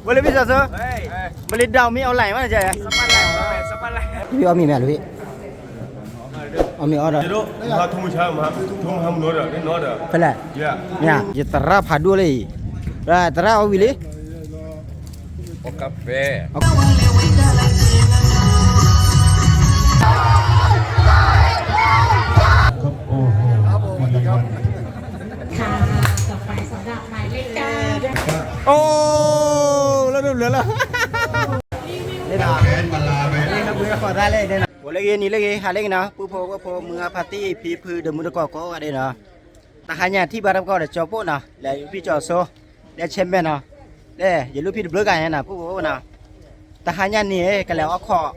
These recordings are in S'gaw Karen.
ဝဲလၢဘံၣ်စီၤစိ, ဘလံၤဒၣ်မ့ၢ် online မးန့ၣ်, အီၣ်မ့ၤမ့ၢ်လၢ, အီၣ်မ့ၤအီဒီး, ဖဲလဲၣ်, ယသရၣ်ဖးဒိၣ်လၢအံၤ, သရၣ်အီၣ်ဝံၤလံ. အိ, လၢဒိၣ်ဘျၢလီၤ, လၢဒိၣ်ဘျၢလီၤ, လၢဒိၣ်ဘျၢလီၤ, လၢဂ့ၤနံၤလၢဂ့ၤ ဟါလၢဂ့ၤနီၤ ပုၢ်ဖိဝဲၢ်ဖိ မုၢ်ဂၤဖါတံၢ် ဖံဖု ဒီးမုၢ်တကိးကိးဂၤဒဲးနီၤ, တဟါညါထံၣ်ဘၣ်တၢ်ပကီၢ်ဒီးကၠီပိၣ်နီၤ လဲၤဖံကၠီဆိ, လဲၤဆဲမဲာ်နီၤ, လဲၤယလူၢ်ဖံတဘျုးဂၤညါနီၤ ပုၢ်ဖိဝဲၢ်ဖိနီၤ, တဟါညါန့ၣ် ကလဲၤအီၣ်ခိး,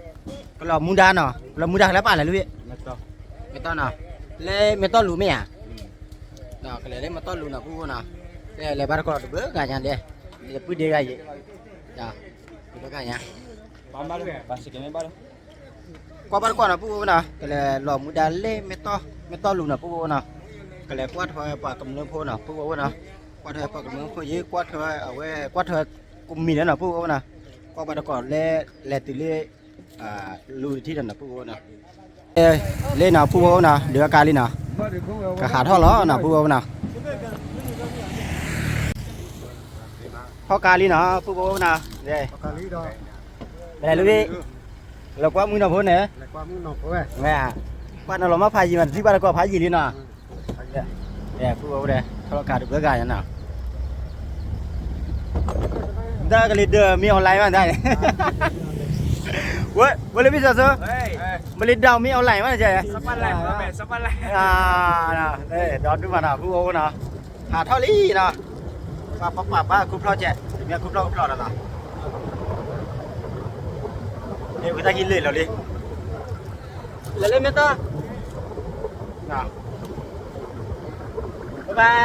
ကလီၤမူဒါနီၤ ကလီၤမူဒါကလဲၤပာ်လဲၤလူၢ်ဖံ, မဲာ်တီၢ်နီၤ, လၢမဲာ်တီၢ်လူၤမ့ၢ်ဧါ, ကလဲၤလၢမဲာ်တီၢ်လူၤနီၤ ပုၢ်ဖိနီၤ, လဲၤဘၣ်တကိးတဘျုးဂၤညါဒဲး, ယပုၢ်ဒ့ဂၤယဲ, တဘျုးဂၤညါ ကွၢ်ဘၣ်တကွၢ်နီၤ ပုၢ်ဖိနီၤ, ကလဲၤလီၤမူဒါလၢမဲာ်တီၢ်, မဲာ်တီၢ်လူၤနီၤ ပုၢ်ဖိနီၤ, ကလဲၤကွၢ်ထွဲပှၤကမျၢၢ်ဖိနီၤ ပုၢ်ဖိနီၤ, ကွၢ်ထွဲပှၤကမျၢၢ်ဖိယဲ ကွၢ်ထွဲအဝဲ ကွၢ်ထွဲကိးမံၤလၢနီၤ ပုၢ်ဖိနီၤ, ကွၢ်ဘၣ်တကိးလၢ လဲၤတုၤလၢ လူၤတထံၣ်ဒီးနီၤ ပုၢ်ဖိနီၤ, လၢနီၤ ပုၢ်ဖိနီၤ ဒုးအကါလံနီၤ, ကဟးထီၣ်လီၤနီၤ ပုၢ်ဖိနီၤ, ထီၣ်ကါလံနီၤ ပုၢ်ဖိနီၤ, မ့ၢ်လူၤဖံ, လဲၤကွၢ်မုၢ်နီၢ်ဖိန့ၣ်, မ့ၢ်, ကွၢ်နီၤလီၤမၢ်ဖးယံၤမး တထံၣ်ဘၣ်တကိးဖးယံၤလံနီၤ, ပုၢ်ဖိဒဲး ထီၣ်ကါတဘျုးဂၤညါနီၤ, တၢ်ကလံၤဒၢးမ့ၢ် online မးတၢ်, ဝဲလၢဘံၣ်စီၤစိ, ဘလံၤဒၣ်မ့ၢ် online မးန့ၣ်, ဒီဒူၣ်မးနီၤ ပုၢ်ဖိနီၤ, ဟးထီၣ်လံနီၤ, ပှၤပှၤပှၤဘၣ်ခူဖျီၣ်ကဲး, တမ့ၢ်ခူဖျီၣ်ခူဖျီၣ်လီၤနီၤ, မ့ၢ်ဝံသးကံလ့ၣ်လီၤလံ, လဲၤလၢမဲာ်တီၢ်, ဘၣ်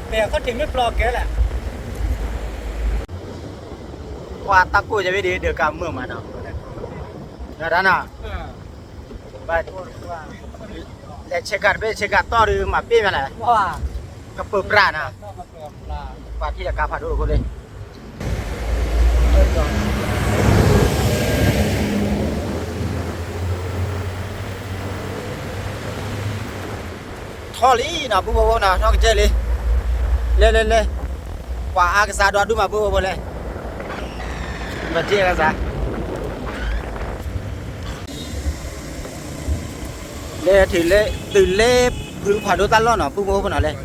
မ့ၢ်အခီၣ်ထံးမ့ၢ်ပျီကဲလဲၣ်, ပှၤတၢ်ကိၢ်ယၤဝဲဒၣ် ဒၢးကါမုာ်မးနီၤ, ဒၣ်နီၤ, ဘၣ်, လဲၤဆဲးကၤတဘ့ၣ် ဆဲးကၤတီၢ်ဒုးမၤပ့ၢ်မးလဲၣ်, ကပၢၤပြးနီၤ, ပှၤထံၣ်လၢကါဖးဒိၣ်အဃိလံ ထီၣ်လံနီၤ ပုၢ်ဖိဖိနီၤ ထီၣ်ကစၢၢ်လံ, လဲၤလဲၤလဲၤ, ပှၤအါကစၢ်ဒီဒူၣ်မး ပုၢ်ဖိဖိလဲၣ်, ပှၤက့အါကစၢ် လဲၤတုၤလၢ တုၤလၢဖုဖးဒိၣ်တၢ်လီၢ်နီၤ ပုၢ်ဖိဖိနီၤလဲၣ်,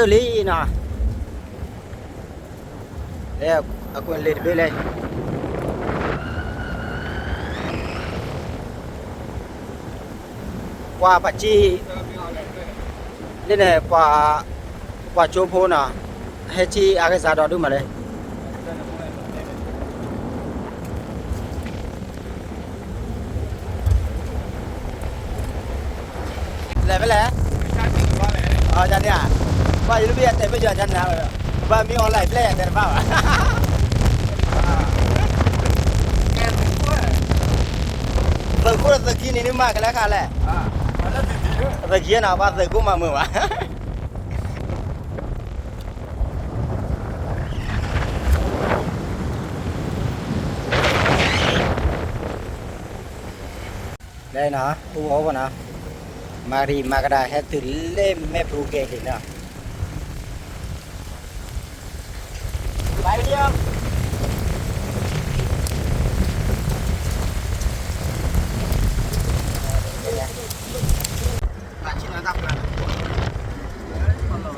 လီၤကီးကၢၢ်လံနီၤ, အကွဲးလ့ၤတဘ့ၣ်လဲၣ်, ကွၢ်ပှၤက့ လၢန့ၣ် ပှၤကၠိဖိနီၤ, ဟဲက့အါကစၢ်ဒီဒူၣ်မးလဲၣ်, လဲၤဖဲလဲၣ်, န့ၣ်ဧါ, ဘၣ်ယလူၢ်ဖံအတဲာ်မ့ၢ်ယၤန့ၣ်, ဘၣ်မ့ၢ် online ပျဲၢ်ယၤတဲတဘၣ်ဘၣ်, သုးခိၣ်ဒီးသုးခံန့ၣ် နမၤကလဲၤခါလဲၣ်, သုးခံနီၤ ဘၣ်သုးခိၣ်မၤမုာ်ဘၣ် လဲၤနီၤ အိၣ်ဝဲနီၤ, မၤရံမၤကဒါ ဟဲတုၤလၢမဲာ်ပူၤကဲၤလံနီၤ, တနံၤညါကလံၤဟဲဖး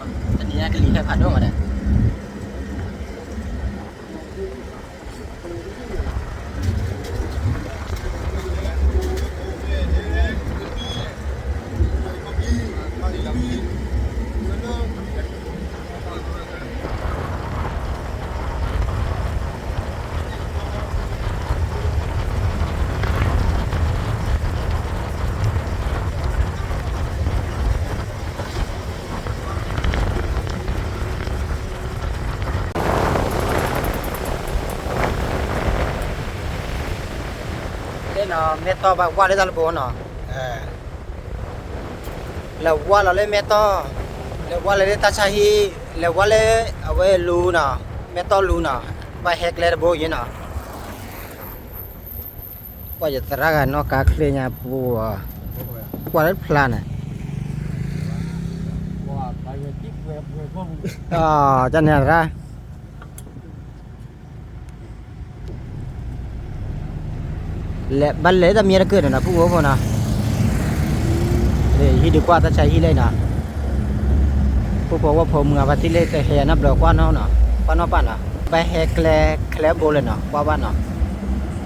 ဒိၣ်မးဒီး Hello. မဲၢ်တီၢ်ဘၣ်ဝါလၢတၢ်လၢပအိနီၤ, လဲၤဝါလီၤလၢမဲၢ်တီၢ်, လဲၤဝါလီၤလၢတၢ်ဆါဟံၣ်, လဲၤဝါလၢအဝဲလူနီၤ, မဲၢ်တီၢ်လူနီၤ, ဘၣ်ဟဲကျဲတဘိယဲနီၤ, ကွၢ်ယသရၣ်ဂၤနီၣ်ကါချ့ညါပူၤ, ကွၢ်လၢဖျါန့ၣ်, တၢ်န့ၣ်ရၣ် လဲၤဘၣ်လဲၤတၢ်မံတကၢၢ်န့ၣ်နီၤ ပုၢ်ဖိဝဲၢ်ဖိနီၤ, ဟံၣ်ဒုးကွၢ်တၢ်ဆါဟံၣ်လၢနီၤ, ပုၢ်ဖိဝဲၢ်ဖိမုၢ်အဖါတံၢ်လၢတဟဲနီတဘျီကွၢ်နီၤနီၤ, ကွၢ်နီၣ်ပၢ်နီၤ, ဘၣ်ဟဲကျဲ ကျဲဘိလၢနီၤ ကွၢ်ဘၣ်နီ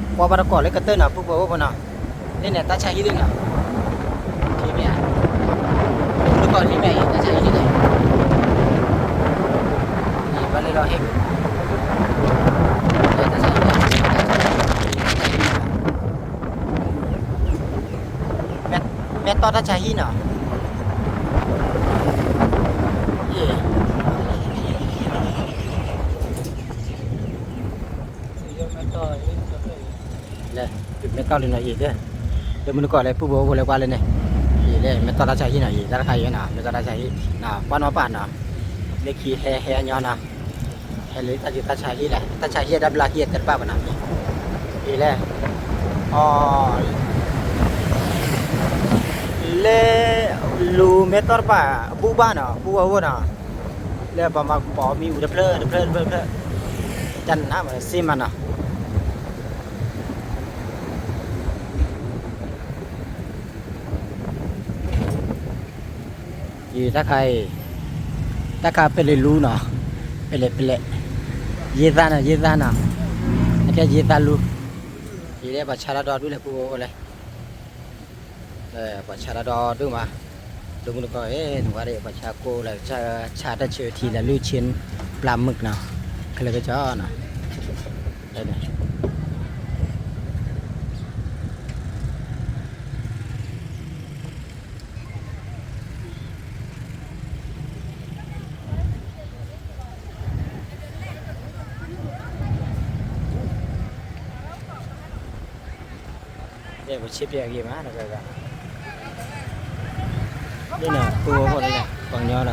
ၤ, ကွၢ်ဘၣ်တကိးလၢကတၢၢ်နီၤ ပုၢ်ဖိဝဲၢ်ဖိနီၤ, န့ၣ်န့ၣ်တၢ်ဆါဟံၣ်လၢနီၤ, ထံၣ်မ့ၢ်ဧါ, တကိးထံၣ်မ့ၢ်အံၤ တၢ်ဆါဟံၣ်လၢနီၤ, ဘၣ်လဲၤလီၤဟဲ မဲၢ်တီၢ်တၢ်ဆါဟံၣ်နီၤ, လဲၤ မဲၢ်တီၢ်လံနီၤအံၤ, လၢမုၢ်နကီၢ်လၢပုၢ်ဖိဝဲၢ်ဖိလၢကွၢ်လၢန့ၣ်, အံၤလၢမဲၢ်တီၢ်တၢ်ဆါဟံၣ်နီၤအံၤ တၢ်တခါအံၤနီၤ မဲၢ်တီၢ်တၢ်ဆါဟံၣ်, ကွၢ်နီၣ်ပၢ်နီၤ, လၢခံဟဲဟဲအညီနီၤ, ဟဲလၢတၢ်ဆါဟံၣ်လဲၣ် တၢ်ဆါဟံၣ်အတၢ်ဘျါဟံၣ်အတၢ်တပၣ်ဘၣ်နီၤ, အံၤလဲၣ်, အီ လၢ လူၤမဲၢ်တီၢ်တပၣ်အဘူၣ်ဘၣ်နီၤ ဘူၣ်ဝဲအိၣ်နီၤ, လၢပှၤမၤကပီၤမံၤအူတဖျၢၣ်တဖျၢၣ်တဖျၢၣ်တဖျၢၣ်, တၢ်နးမးစ့မးနီၤ ယတၢ်ခါအံၤ, တၢ်ခါပလဲၤလူနီၤ, ပလဲၤပလဲၤ, ယဲသးနီၤ ယဲသးနီၤ, အကဲယဲသးလူ, ယဲပှၤဆါတၢ်ဒီဒူၣ်လဲၣ် ပုၢ်ဖိဝဲၢ်ဖိလဲၣ်, ပှၤဆါတၢ်ဒီဒူၣ်မး, ဒိမုၢ်တကီၢ် နဝဲဒၣ်ပှၤဆါကိၢ်လၢ ဆါတၢ်ဆၢထံလၢလူၢ်ဆ့ ပျၢ်မုၣ်နီၤ, ခဲလၢာ်ကစီၣ်နီၤ ပဆ့ပၠးအဂ့ၤမး တဂၤဂၤ, ဒ်န့ၣ် ပုၢ်ဖိဝဲၢ်ဖိန့ၣ် ပှၤကညီဒီး,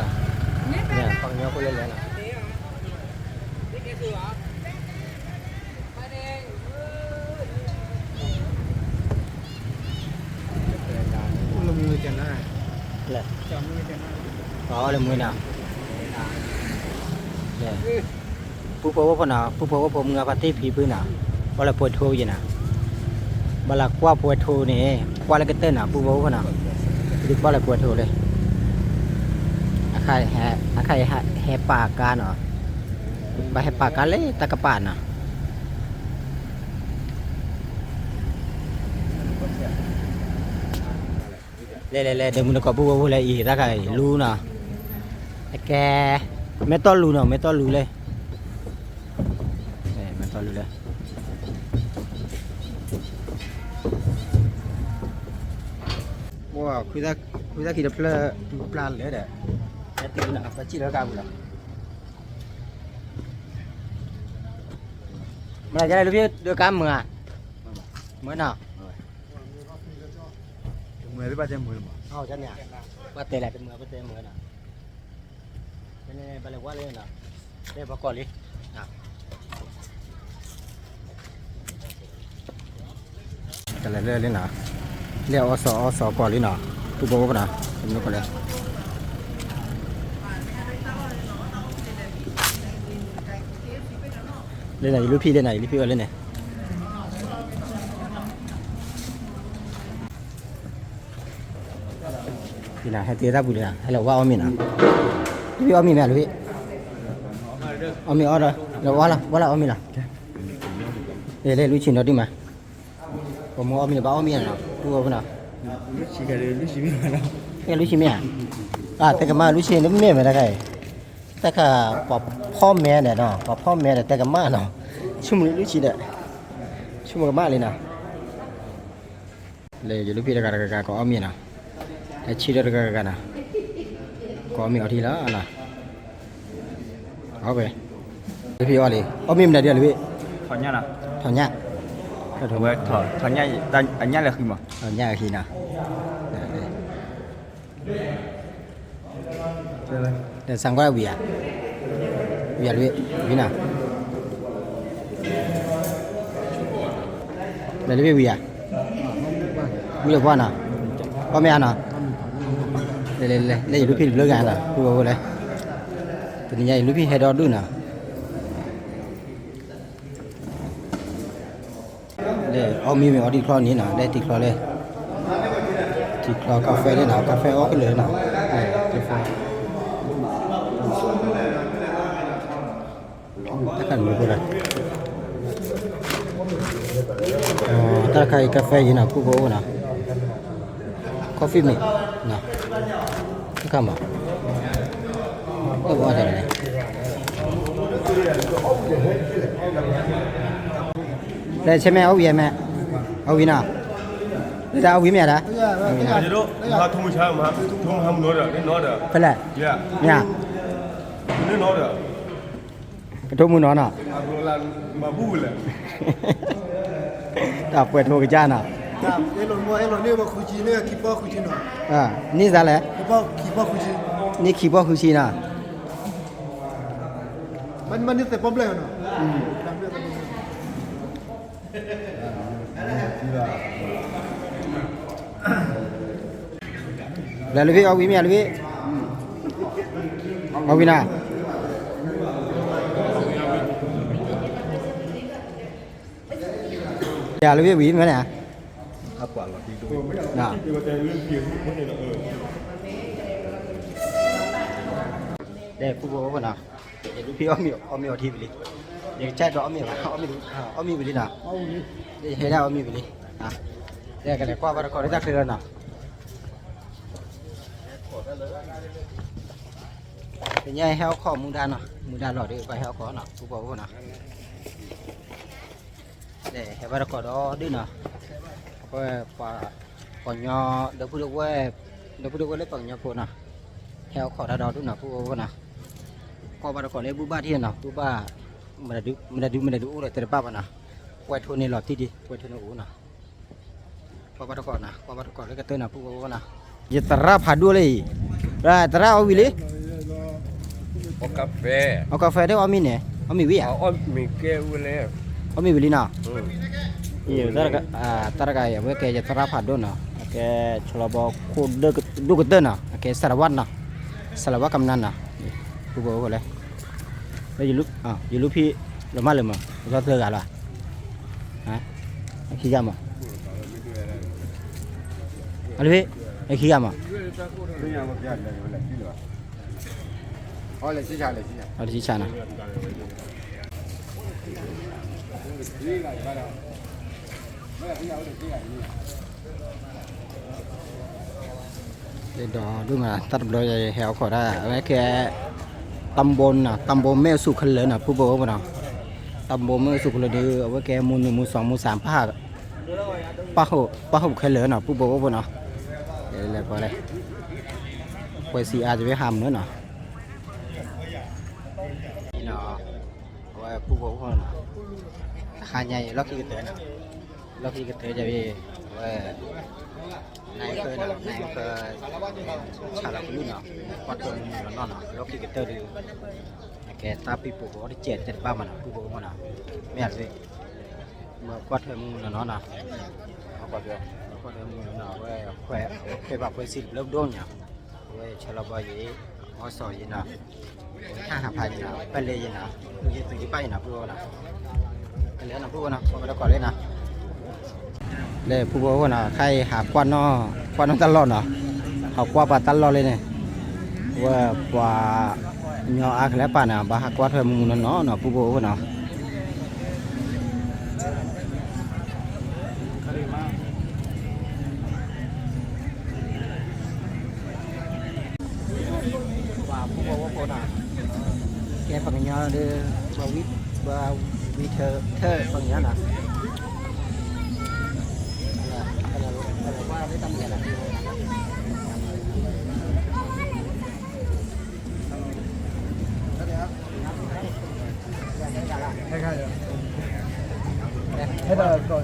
ပှၤကညီဖိလဲၣ်လဲၣ်လီၤ, လၢမုၢ်နီၤ ပုၢ်ဖိဝဲၢ်ဖိနီၤ ပုၢ်ဖိဝဲၢ်ဖိမုၢ်အဖါတံၢ်ဖံဖုနီၤ, ဘၣ်လဲၤပှဲၤထိယဲနီၤ, ဘၣ်လဲၤကွၢ်ပှဲၤထိန့ၣ် ကွၢ်လၢကတၢၢ်နီၤ ပုၢ်ဖိဝဲၢ်ဖိနီၤ, ဒုးကွၢ်လဲၤပှဲၤထိလၢ အခါအံၤဟဲပာ်ကါနီၤ, ဘၣ်ဟဲပာ်ကါလၢတၢ်ကပၤနီၤ လဲၤလဲၤလဲၤ ဒိမုၢ်တကီၢ် ပုၢ်ဖိဝဲၢ်ဖိလဲၣ်အံၤ တၢ်ခါအံၤလူနီၤ, အကဲ မဲၢ်တီၢ်လူနီၤ မဲၢ်တီၢ်လူလဲၣ်, မဲၢ်တီၢ်လူလဲၣ်, ခွံသၣ်ခံတဖျၢၣ် ပျၢ်လၢဒီး ဟဲတုၤလီၤ ပှၤစံၣ်လီၤကါပူၤလီၤ, မ့ၢ်လၢကဲလၢဖံဒိကါမုာ်ဧါ, မုာ်နီၤ, တမုာ်ဘၣ်တဲမုာ်မး, ဘၣ်တဲလဲၣ်တမုာ်ဘၣ်တဲမုာ်နီၤ, ဘၣ်လဲၤဝဲလၢနီၤ, တဲပှၤကီၢ်လံ, ကလဲၤလၢလံနီၤ, လၢအီစီအီစီကီၢ်လံနီၤ, ပုၢ်ဖိဝဲၢ်ဖိနီၤ, တမုာ်ကီၢ်လံ, လၢန့ၣ် ယလူၢ်ဖံးလၢန့ၣ် ယလူၢ်ဖံးအီၤလၢန့ၣ် ဟဲတုၤတၢ်ပူၤလံ, ဟဲလီၤဝါအီၣ်မ့ၤနီၤ, လူၢ်ဖံးအီၣ်မ့ၤမ့ၢ်လူၢ်ဖံး, အီၣ်မ့ၤအီၣ်ဒီး လီၤဝါလီၤ ဝါလီၤအီၣ်မ့ၤလီၤ, လၢလူၢ်ဆံနီၤဒုးမး, ပှၤမ့ၢ်အီၣ်မ့ၤန့ၣ် ဘၣ်အီၣ်မ့ၤနီၤ ပူၤဝဲနီၤ, လူၢ်ဆံမ့ၢ်ဧါ, တကမၣ်လူၢ်ဆံန့ၣ်မ့ၢ်မ့ၢ်တခါအံၤ, တၢ်ခါ ပှၤဖီၣ်မဲန့ၣ်နီၤ ပှၤဖီၣ်မဲဒီးတကမၣ်နီၤ, ဆိကမိၣ်လူၢ်ဆံဒီး ဆိကမိၣ်ကမၣ်လံနီၤ လၢယလူၢ်ဖံးတဂၤတဂၤဂၤ ကအီၣ်မ့ၤနီၤ, ဟဲဆံးဒီးတဂၤဂၤဂၤနီၤ, ကအီၣ်မ့ၤအီထံလီၤနီၤ, အီၣ်ဝဲ, လူၢ်ဖံးအီၣ်လံ, အီၣ်မ့ၤမနုၤဒ်လဲၣ်, ထီၣ်ညၣ်, အဝဲထီၣ် ထီၣ်ညၣ် အညၣ်လၢဃံမး, ညၣ်လၢဃံနီၤ, ဒီးစၣ်ကွၢ်ဝံၤဧါ, ဝံၤဧါ, ဝံၤနီၤ, လဲၤတဘ့ၣ်ဝံၤဧါ, ဝံၤလၢပှၢ်နီၤ, အီၣ်မ့ၢ်ဧါနီၤ, လဲၤလဲၤလဲၤ လဲၤယလူၢ်ဖံးတဘျုးဂၤနီၤ ပူဖိဖိလဲၣ်, တနံၤညါယလူၢ်ဖံးဟဲဒီဒူၣ်နီၤ. လဲၤအီၣ်မ့ၤမ့ၢ်အီၣ်တံၤချီန့ၣ်နီၤ, လဲၤတံၤချီလဲၣ်, တံၤချီကါဖဲလဲၣ်နီၤ, ကါဖဲအီၣ်ကလၢာ်နီၤ, ကါဖဲ တၢ်ခါန့ၣ်မ့ၢ်ဖိလၢ, တၢ်တခါအံၤကါဖဲအံၤနီၤ ပူဖိဖိနီၤ, coffee မ့ၢ်နီၤ, တၢ်ခါမး, အိၣ်ဘၣ်တၢ်န့ၣ် လဲၤဆဲမဲအီၣ်ဝံၤမဲ, အီၣ်ဝံၤနီၤ, လၢတၢ်အီၣ်ဝံၤမ့ၢ်ဧါဒၣ်, ဖဲလဲၣ်, မ့ၢ်ဧါ, ကထိမူနီၤနီၤ, တၢ်ပှဲၤထိကစၢ်နီၤ, န့ၢ်သးလဲၣ်, န့ၢ်ခံပီၢ်ဃုဆံနီၤ. လၢလၢဖံအီၣ်ဝံၤမ့ၢ်ဧါလၢဖံ, အီၣ်ဝံၤနီၤ, ယၤလၢဖံဝံၤမ့ၢ်န့ၣ်, ဒီးပူဖိဖိနီၤ, ယလူၢ်ဖံအီၣ်မ့ၤအီထံဝံၤလံ, ယကစၢ်ဒီးအီၣ်မ့ၤ, အီၣ်မ့ၤဝံၤလံနီၤ, ယဟဲဒၣ်အီၣ်မ့ၤဝံၤလံ, ဒီးကလဲၤကွၢ်ဘၣ်တခီလၢတၢ်ချၢလီၤနီၤ, တနံၤညါဟဲအီၣ်ခီၣ်မူဒါနီၤ, မူဒါလီၤဒီးပှၤဟဲအီၣ်ခီၣ်နီၤ ပူဖိဖိနီၤ. ဒီးဟဲဘၣ်တကိးဒီဒုၣ်နီၤ, အဝဲပှၤကညီ ဒီပုၢ်ဒီဝဲၢ်, ဒီပုၢ်ဒီဝဲၢ်လၢပှၤကညီဖိနီၤ, ဟဲအီၣ်ခီၣ်တၢ်ဒီဒုၣ်နီၤ ပူဖိဖိနီၤ, ကွၢ်ဘၣ်တကိးလၢဘူၣ်ဘၣ်ထံၣ်နီၤ, ဘူၣ်ဘၣ်, မတၤဒုမတၤဒုအိၣ်ဒီးတဲတဘၣ်ဘၣ်နီၤ, ကွဲးထိန့ၣ်လီၤတံၢ်ဒံး ကွဲးထိန့ၣ်အိၣ်နီၤ. ကွၢ်ဘၣ်တကိးနီၤ, ကွၢ်ဘၣ်တကိးလၢကတၢၢ်နီၤ ပူဖိဖိနီၤ, ယသရၣ်ဖးဒိၣ်လၢအံၤ, သရၣ်အီၣ်ဝံၤလံ, အီၣ်ကါဖဲဒီးအီၣ်မ့ၤန့ၣ် အီၣ်မ့ၤဝံၤဧါ, အီၣ်မ့ၤဝံၤလံနီၤ, တၢ်တဂၤအံၤ အဝဲကဲယသရၣ်ဖးဒိၣ်နီၤ, အကဲဆီလီၤဘီ ဒိၣ်ကတၢၢ်နီၤ, အကဲစရဝါနီၤ, စရဝါကမျၢၢ်နီၤ, ပူဖိဖိလဲၣ်, လၢယလူၢ်ဖံ လီၤမၢ်လၢမး လီၤသၢဂၤလီၤ, ခံဂၤမး, အလၢဖံ, ခံဂၤမး, အလၢခံဆါနီၤ ဒီးဒိၣ်မး တၢ်တဘျီယဟဲအီၣ်ခီၣ်တၢ် အဝဲကဲ တၢ်ဘိနီၤ, တၢ်ဘိမ့ၢ်အဆူၣ်ခဲလၢာ်နီၤ ပူဖိဖိနီၤ, တၢ်ဘိမ့ၢ်အဆူၣ်ခဲလၢာ်ဒီး အဝဲကဲမုၢ်နုာ်မုၢ်သီမုၢ်သး ပၣ်ဟူးခဲလၢာ်နီၤ ပူဖိဖိနီၤ, လဲၤလဲၤပှၤလဲၣ်, ပှဲၤစံးအါတဘ့ၣ်ဟးမုၢ်နီၤ, အဝဲပူဖိဖိနီၤ, တဟါညါအံၤ လီၢ်ခံကတၢၢ်နီၤ, လီၢ်ခံကတၢၢ်ယၤဘ့ၣ်, အဝဲ နါအံၤဃၢနီၤ, နါအံၤဃၢ ဆါလီၤကလုၢ်နီၤ, ကွၢ်ထွဲမုၢ်မုၢ်နီၤနီၤနီၤ, လီၢ်ခံကတၢၢ်ဒီး အကဲတၢ်ပံၣ်ပူၤကအိၣ်တစဲးတဲတဘၣ်မးနီၤ ပူဖိဖိနီၤ, မ့ၢ်ဧါ, ကွၢ်ထွဲမုၢ်မုၢ်နီၤနီၤနီၤ, ကွၢ်ထွဲမုၢ်မုၢ်နီၤ, အဝဲ အဝဲခွဲးဘၣ်ခွဲးစံးတဘျုးဒိၣ်ညါ, အဝဲဆဲးလီၤဘီယံၤ, အီၣ်စီၤယံၤနီၤ, ဝဲထၣ်ဟးဖးယံၤနီၤ, ပၢ်လဲယံၤနီၤ, မုၢ်ယံၤသုးယံၤပၢ်ယံၤနီၤ ပူဖိဖိနီၤ, ကလဲၤနီၤ ပူဖိနီၤ ကွၢ်ဘၣ်တကိးလံနီၤ လၢပူဖိဖိနီၤ ခါအံၤဟးကွၢ်နီၣ်, ကွၢ်နီၣ်တၢ်လီၢ်နီၤ, ဟးကွၢ်ပှၤတၢ်လီၢ်လံန့ၣ်, ဝဲပှၤကညီအါကလဲာ်ပာ်န့ၣ် ဘၣ်ဟးကွၢ်ထွဲမုၢ်မုၢ်နီၤနီၤနီၤ ပူဖိဖိနီၤ, ပှၤပူဖိဖိနီၤ, ကဲပှၤကညီဒီး ပှၤဝံထၢထၢပှၤကညီနီၤ, ဟဲဒၣ်ကီး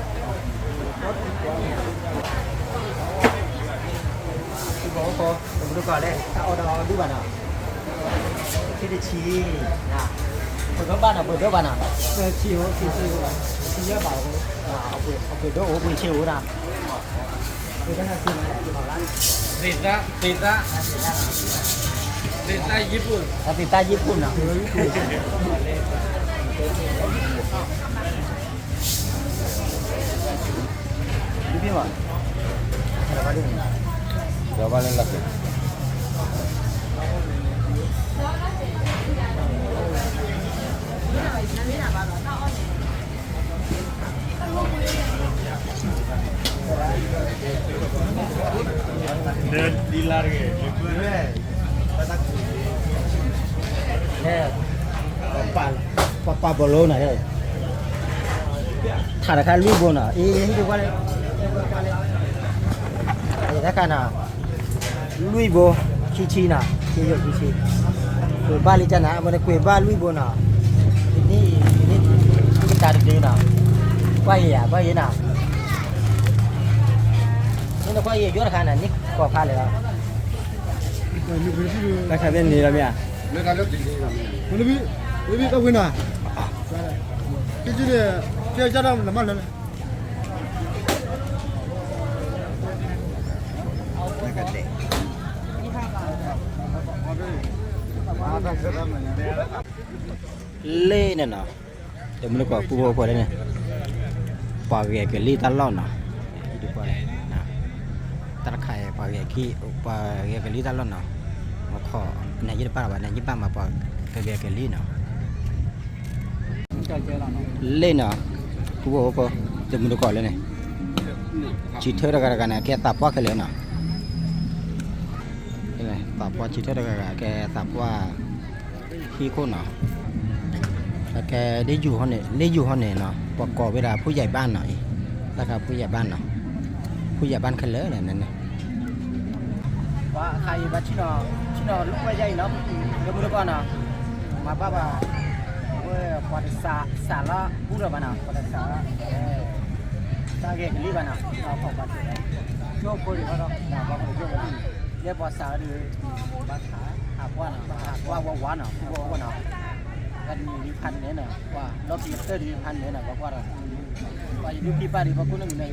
သုကီၢ် တမုၢ်တကိးလဲၣ် တၢ်အီၣ်ဒီးဒူၣ်ဘၣ်နီၤ, ဆံတဆံ, ပှ့ၤဒိၣ်ဘၣ်နီၤ ပှ့ၤဒိၣ်ဘၣ်နီၤ, ဆံအိၣ် ဆံဆံအိၣ် ဆံယဲၢ်ဘၣ်အိၣ်, ပှ့ၤဒိၣ်အိၣ် ပှ့ၤဆံအိၣ်နီၤ, သ့ၣ်သၣ် သ့ၣ်သၣ် သ့ၣ်သၣ်ယ့ၣ်ပူၣ်နီၤ, ပပာ်ဘီလိနၤ, ထးတခါလွံၢ်ဘိနီၤ, အ့ၣ် ဟံၣ်တကွၢ်လၢ တခါနီၤ, လွံၢ်ဘိ, ဆံဆံနီၤ, ဆံယိာ်ဆံဆံ, ကွဲးဘၣ်လံကနၤ အဝဲန့ၣ်ကွဲးဘၣ်လွံၢ်ဘိနီၤ, တနံၣ်အံၤ တနံၣ်အံၤ တကတၢၢ်တဒုနီၤ, ကွၢ်ယဲၢ်ဧါ ကွၢ်ယဲၢ်နီၤ, မ့ၢ်နကွၢ်ယဲၢ်ယိာ်တခါနီၤ န့ၢ်ကီၢ်ဖးလဲၣ်လီၤ, တၢ်ခါဖဲန့ၣ်လီၤမ့ၢ်ဧါ, လၢတၢ်ဝ့နီၤ, ကဲကဲဒၣ်လၢမၤလၢ လ့ၣ်န့ၣ်နီၤ, တမုၢ်တကိးပူဖိဖိလၢန့ၣ်, ပှၤဂဲၤကလံၣ်တၢ်လီၢ်နီၤ, တၢ်တခါအံၤ ပှၤဂဲၤကလံၣ်တၢ်လီၢ်နီၤ, မခီ နယ့ၢ်တပၣ်လီၤဘၣ် နယ့ၢ်ဘၣ်မးပှၤကဂဲၤကလံၣ်နီၤ, လ့ၣ်နီၤ, ပူဖိဖိ တမုၢ်တကိးလၢန့ၣ်, ဆံထၢတဂၤတဂၤန့ၣ် ကဲသးပှၢ်ခဲလၢာ်နီၤ, သးပှၢ်ဆံထၢတဂၤဂၤ ကဲသးပှၢ် ဟံၣ်ခိၣ်နီၤ, ကဲ လ့ၣ်ယူၤဟီန့ၣ် လ့ၣ်ယူၤဟီန့ၣ်နီၤ ပှၤကိးဝဲဒၣ် ဖူယဲၢ်ဘၣ်နီၤအံၤ, တၢ်ခါဖူယဲၢ်ဘၣ်နီၤ, ဖူယဲၢ်ဘၣ်ခဲလၢာ်န့ၣ်, ပှၤအခါအံၤဘၣ်ဆ့ၣ်နီၤ ဆ့ၣ်နီၤလူၢ်ဝဲဒ်အံၤနီၤ, တမုၢ်တကိးနီၤ, မၤဘၣ်ဘၣ်, ဝဲပှၤတစး စးလီၤဘူၣ်လၢၤဘၣ်နီၤ, ပှၤတစး တၢ်ဂဲၤကလံၣ်ဘၣ်နီၤ, ပှၤကိးပှၤတစး ကၠိဖိဒံးဘၣ်ဒီး ပှၤကိးကၠိဖိဒံး, လၢပှၤစးဒီး ဘၣ်ဟးကွၢ်နီၤ, ဘၣ်ဟးကွၢ်ဝဲဝါနီၤ, ပှၤဝဲနီၤ, တၢ်တမံၤဒုးဖးန့ၣ်နီၤ, ပှၤလီၢ်ခံအသၢဒုးဖးန့ၣ်နီၤ, ပှၤကွၢ်ဒီး ပှၤယဒုးဖံးပၢ်ဒုး ပှၤကိးန့ၣ်မုၢ်နၤအံၤစ့နီ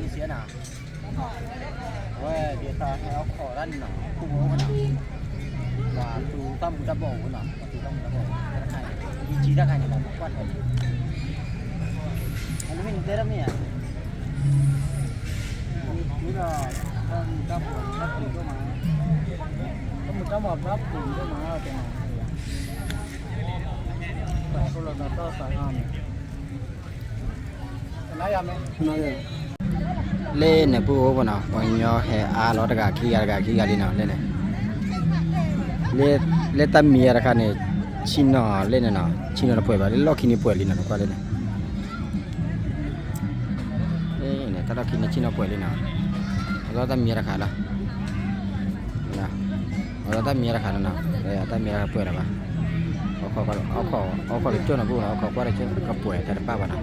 ၤ, အဝဲဒ်သိးဟဲအီၣ်ခိးတၢ်န့ၣ်နီၤ, ခိၣ်ဘိအိၣ်နီၤ, ပှၤသူတၢ်မူၤတၢ်ဘှီးအိၣ်နီၤ, ပှၤသူတၢ်မူၤတၢ်ဘှီးအိၣ်တခါန့ၣ်, ယကံတၢ်ခါန့ၣ်နီၤ, ပှၤကွၢ်ထီၣ်န့ၣ်, အမ့ၢ်နတဲတၢ်မ့ၢ်ဧါ, မ့ၢ်ဒီး တၢ်မူၤတၢ်ဘှီး တၢ်ပူၤဒိၣ်မး, တၢ်မူၤတၢ်ဘှီး တၢ်ပူၤဒိၣ်မး တဲနီၤ, ပှၤအိၣ်လီၤသးတီၢ်သးအါန့ၣ် လ့ၣ်န့ၣ်ပူဖိဖိနီၤ, ပှၤကညီဟဲအါလီၤတဂၤခံဂၤတဂၤခံဂၤလံနီၤ, လ့ၣ်န့ၣ်, လၢတၢ်မံၤအါတခါန့ၣ်, ဆ့ၣ်နီၤလ့ၣ်န့ၣ်နီၤ, ဆ့ၣ်နီၤတပှဲၤဘၣ် လၢလီၢ်ခံန့ၣ်ပှဲၤလံနီၤ, နကွၢ်လၢန့ၣ်, လ့ၣ်န့ၣ် တၢ်လီၢ်ခံန့ၣ်ဆ့ၣ်နီၤပှဲၤလံနီၤ, အလီၢ်တၢ်မံၤအါတခါလီၤ အလီၢ်တၢ်မံၤအါတခါလီၤနီၤ, တၢ်မံၤအါတခါပှဲၤလၢၤဘၣ်, အီၣ်ခိးတကၠိၢ်နီၤပူၤနီၤ, အီၣ်ခိးကွၢ်တကၠိၢ်ကပှဲၤတၢ်တပၣ်ဘၣ်နီၤ,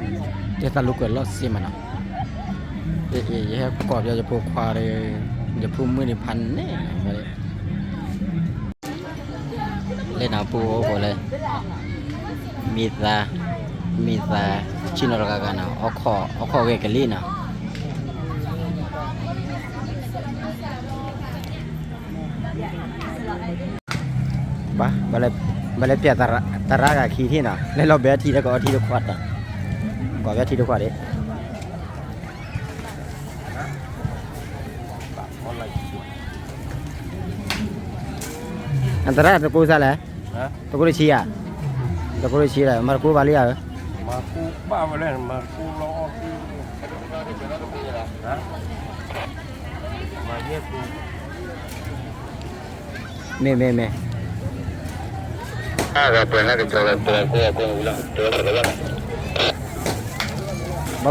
တဲသးလူကွဲးလီၢ်စ့မးနီၤ, အ့ၣ် အ့ၣ် ယဟဲကိးပယီၤယဖိခွါဒီး, ယဖိမုၣ်န့ၣ်ဖးန့ၣ်, လၢနပူဖိလဲၣ်, မံသး, မံသး, ဆ့ၣ်နီၤတဂၤဂၤနီၤ, အိၣ်ခိးဂဲၤကလံၣ်နီၤ. ဘၣ်, ဘၣ်လဲၤပျးသရၣ်ဂၤခံထံၣ်နီၤ, လဲၤလီၤဘဲထံတကီၢ်ထံတခွးတၢ်, ကိးဘဲထံတခွးဒံး. အသရၣ်တကိးစၢ်လဲၣ်, တကိးတဆံဧါ, တကိးတဆံလဲၣ်, မၤတကိးဘၣ်လံဧါ, မ့ၢ်မ့ၢ်မ့ၢ် ဘၣ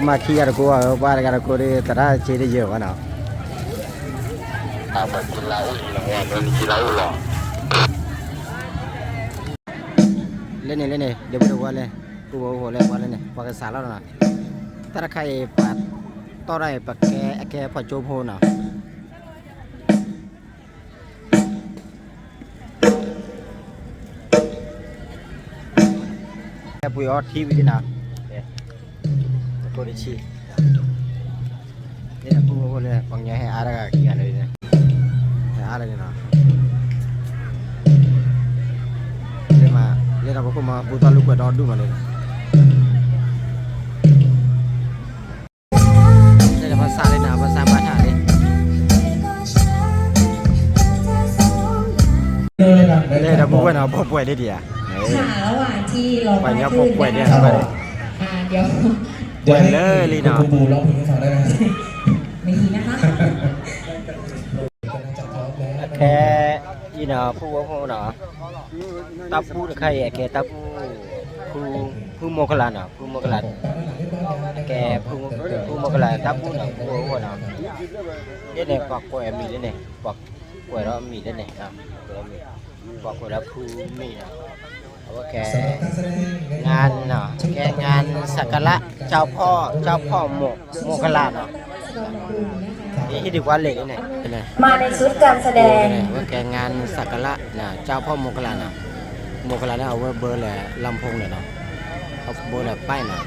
်မၤခံဂၤတကိးဘၣ်, ပှၤတဂၤတကိးဒီး သရၣ်စ့တယၢၢ်ဘၣ်နီၤ. လၢန့ၣ်လၢန့ၣ် ဒီပုၢ်ဒီဝဲၢ်လၢ ပုၢ်ဝဲၢ်အိၣ်ဖှိၣ်လၢပှၤလၢန့ၣ် ပှၤကစးလီၤနီၤ, တၢ်တခါအံၤပှၤတီၢ်တၢ်အံၤ ပကဲအကဲဖီၣ်ကၠိဖိနီၤ. ဟဲပှ့ၤအီထံဝံၤဒ်နီၤ, တကိးတဆံ, လၢပုၢ်ဝဲၢ်အိၣ်ဖှိၣ်လၢ ပှၤကညီဟဲအါတဂၤခံဂၤလၢ, ဟဲအါလၢန့ၣ်နီၤ, လၢဒီးပခိၣ်မီၤ ဘူၣ်သီၣ်လူၢ်ကွဲးဒီဒူၣ်မးန့ၣ် လၢဒီးပှၤစးလၢနၤ ပှၤစးဘၣ်ထးလံ, လၢဒီးပဝဲၢ်နီၤ ပှၤပှဲၤဒ်ဒံးဧါ, ပှၤကညီပှၤပှဲၤဒ်ဧါ, ပှဲၤလၢလံနီၤ, အခဲအံၤနီၤ ပုၢ်ဝဲၢ်ဖိနီၤ, တၢ်ပူတခါအံၤ အကဲတၢ်ပူ ဖု ဖုမီၤကလးနီၤ, ဖုမီၤကလး, အကဲ ဖုမီၤကလးတၢ်ပူနီၤ, ပုၢ်ဝဲၢ်ဖိနီၤ, ဒ်န့ၣ် ပှၤကွဲးအမံၤလၢန့ၣ်, ပှၤကွဲးဒီးအမံၤလၢန့ၣ်, ပှၤကွဲးဒီးဖုမံၤနီၤ, အဝဲကဲ งานနီၤ, ကဲ งานสักการะ เจ้าพ่อ เจ้าพ่อ မီၤကလးနီၤ, ဟံၣ်ဒံးကွၢ်လဲၣ်န့ၣ်, အဝဲကဲ งานสักการะ เจ้าพ่อ မီၤကလးနီၤ, မီၤကလးန့ၣ် အဝဲဘၢလၢ ลำโพง န့ၣ်နီၤ, အဘၢလၢ ป้าย နီၤ.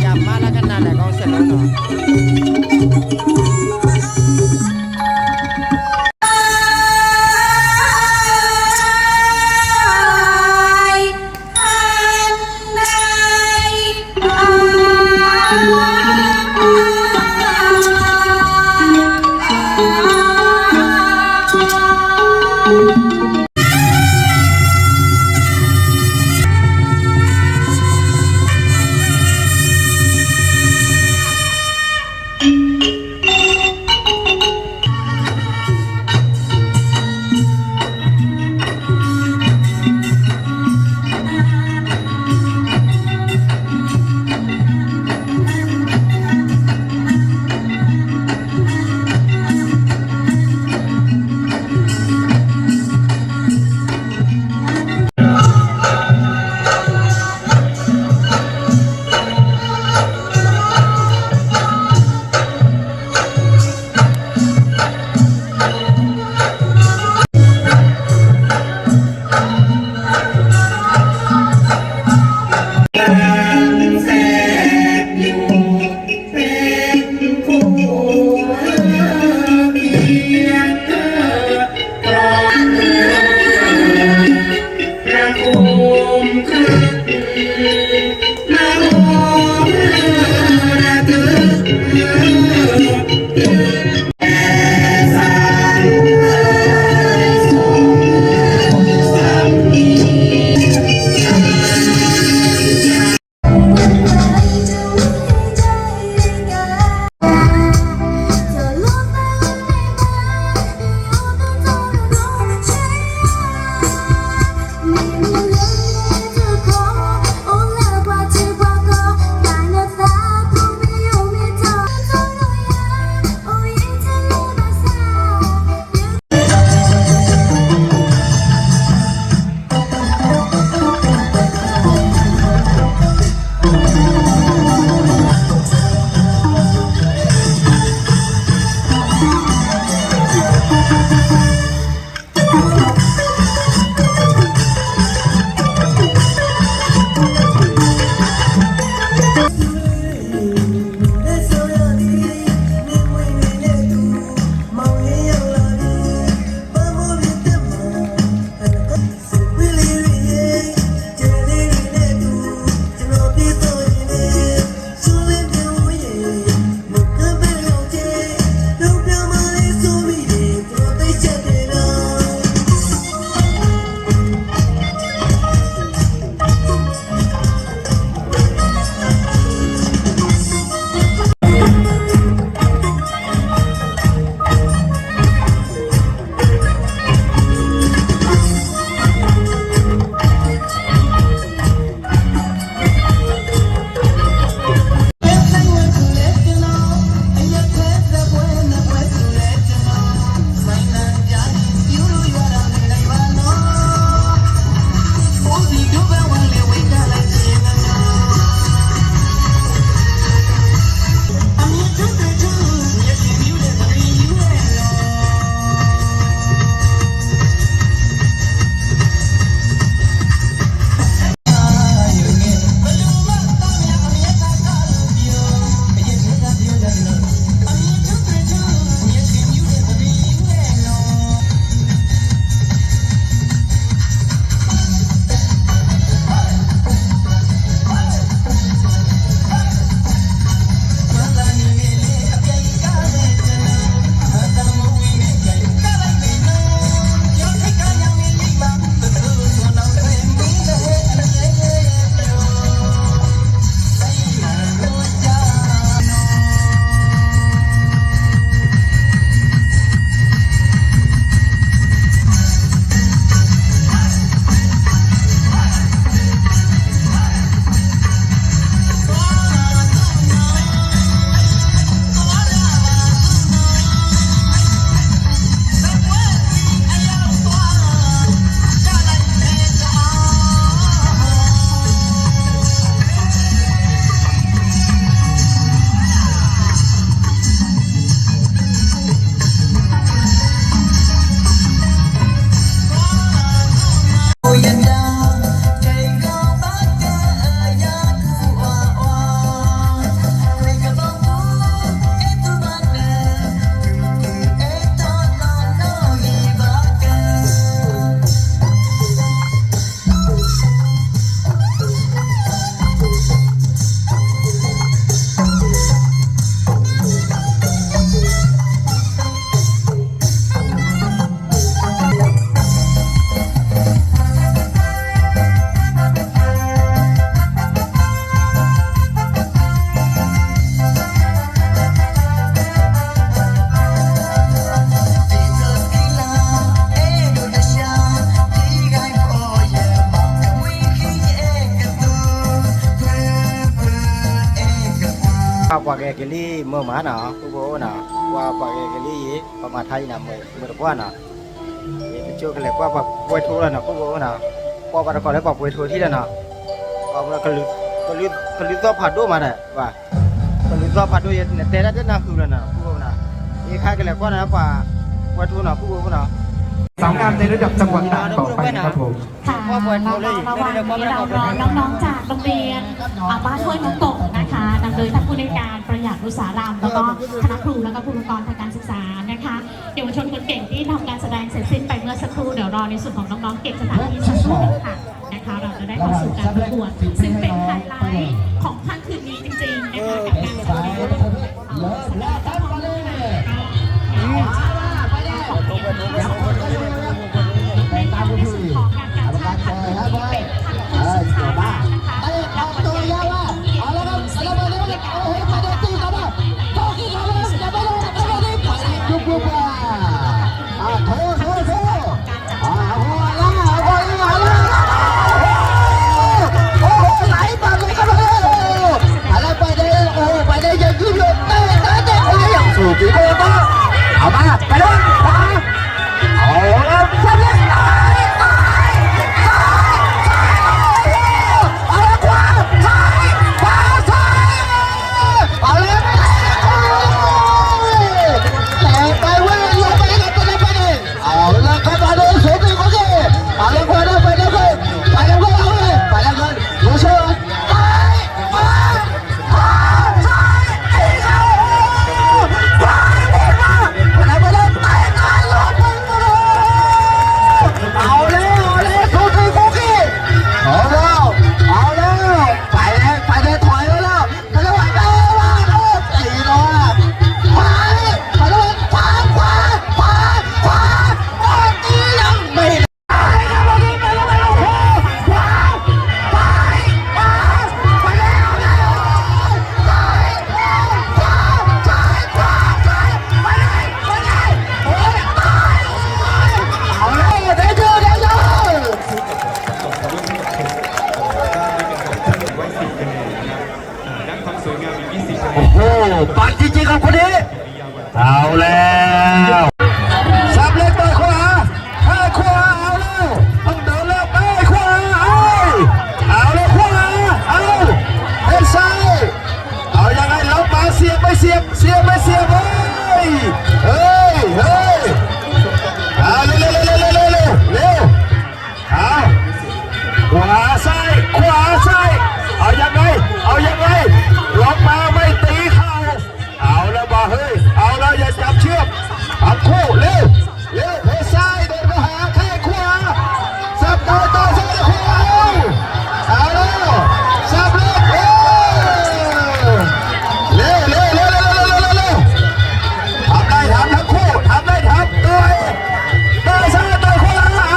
ယမါလၢကနၣ်လဲၤကီၢ်စဲၣ်လီၤနီၤ. ကလံၤမုာ်မးနီၤ ပုၢ်ဖိနီၤ, ပှၤပှၤကလံၤအံၤ ပှၤမၤထါအံၤနီၤ မုာ်တပှၢ်နီၤ, ယကဆိကလဲၤကွၢ်ပှၤပှဲၤထိလီၤနီၤ ပုၢ်ဖိနီၤ, ကွၢ်ပှၤတကိးလၢပှၤပှဲၤထိထံၣ်လီၤနီၤ, ပှၤကလုာ်သီၣ်ဖးဒိၣ်မးဒီး ပှၤ ကလုာ်သီၣ်ဖးဒိၣ် ယတဲဒၣ်တနၢ်ဟူလီၤနီၤ ပုၢ်ဖိနီၤ, ယခါကလဲၤကွၢ်နီၤ ပှၤပှဲၤထိနီၤ ပုၢ်ဖိနီၤ สาวงามในระดับจังหวัดตากต่อไปนะครับผม ค่ะ แล้วก็ระหว่างนี้เรารอน้องๆจากโรงเรียนอ่าบ้านห้วยนกกกนะคะ นำโดยท่านผู้ในวยการประหยัดอุตสาหราม แล้วก็คณะครู แล้วก็บุคลากรทางการศึกษานะคะ เยาวชนคนเก่งที่ทำการแสดงเสร็จสิ้นไปเมื่อสักครู่ เดี๋ยวรอในส่วนของน้องๆเก็บสถานที่สักครู่หนึ่งค่ะนะคะ เราจะได้เข้าสู่การประกวด ซึ่งเป็นไฮไลท์ของค่ำคืนนี้จริงๆนะคะ กับการแสดง เอามา ไปเลย ขวา เอาแล้ว ซ้าย ซ้าย ซ้าย เอาแล้ว ขวา ซ้าย ขวา ซ้าย เอาแล้ว เตะไปเว้ย ลงไปเลย ไปเลย ไปเลย เอาแล้ว เข้ามาเลย ศูนย์หนึ่ง โอเค เอาแล้ว ขวา ไปเลย ไปเลย เอาเลย ไปเลย ดูเชิญ ไป ไป เอาแล้ว เอาแล้ว ทุกที ทุกที เอาแล้ว เอาแล้ว ไปแล้ว ไปแล้ว ถอยแล้ว ไปแล้ว ไปแล้ว ตีแล้ว ไป ไปแล้ว ขวา ขวา ขวา ขวา ตอนนี้ยังไม่ เอาแล้ว ได้เจอ ได้เจอ โอ้โห ปัดจริงๆครับคนนี้ เอาแล้ว สับเล็กต่อยขวา ให้ขวา เอาแล้ว ต้องเดินแล้ว ไปขวา เอา เอาเลยขวา เอา ให้ซ้าย เอายังไง ล็อกมา เสียบไม่เสียบ เสียบไม่เสียบ เฮ้ย เฮ้ย เฮ้ย เอาเร็วเร็วเร็วเร็วเร็วเร็วเร็ว เอา ขวาซ้าย ขวาซ้าย เอายังไง เอายังไง ล็อกมาไม่ตีเข่า เอาแล้วบ่าเฮ้ย เอาแล้วอย่าจับเชือก ทั้งคู่ เร็ว เร็ว เฮ้ยซ้าย เดินเข้าหา แข้งขวา สับต่อ ต่อซ้าย ขวา เอา เอาแล้ว สับเลย เออ เร็ว เร็ว เร็ว เร็ว เร็ว เร็ว เร็ว เร็ว ทำได้ทำทั้งคู่ ทำได้ทำ ต่อย ต่อยซ้าย ต่อยขวา เอา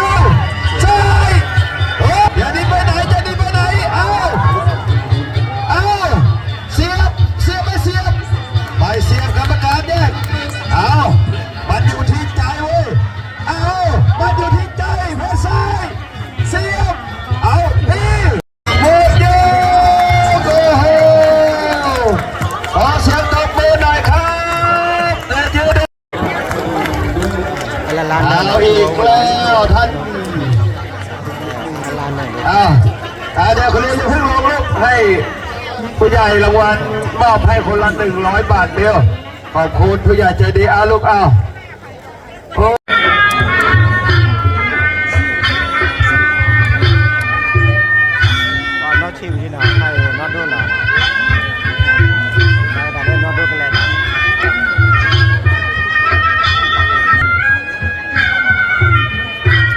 ซ้าย เฮ้ย อย่าหนีไปไหน จะหนีไปไหน เอา เอา เสียบ เสียบไม่เสียบ ไม่เสียบ กรรมการแยก เอา มันอยู่ที่ใจเว้ย เอา มันอยู่ที่ใจ เฮ้ยซ้าย เสียบ เอา ตี หมดยก โอ้โห ขอเสียงตบมือหน่อยครับ และยืน เอาอีกแล้วท่าน อ่า อ่า เดี๋ยวคุณเรียนอย่าเพิ่งลงลูก ให้ผู้ใหญ่รางวัลมอบให้คนละหนึ่งร้อยบาทเดียว ขอบคุณผู้ใหญ่ใจดี เอาลูก เอา โอ้ နီၢ်ဆံၣ်ဝံၤနီၤ ခါအံၤနီၢ်ဒိၣ်နီၤ နီၢ်ဒိၣ်ကလဲၤနီၤ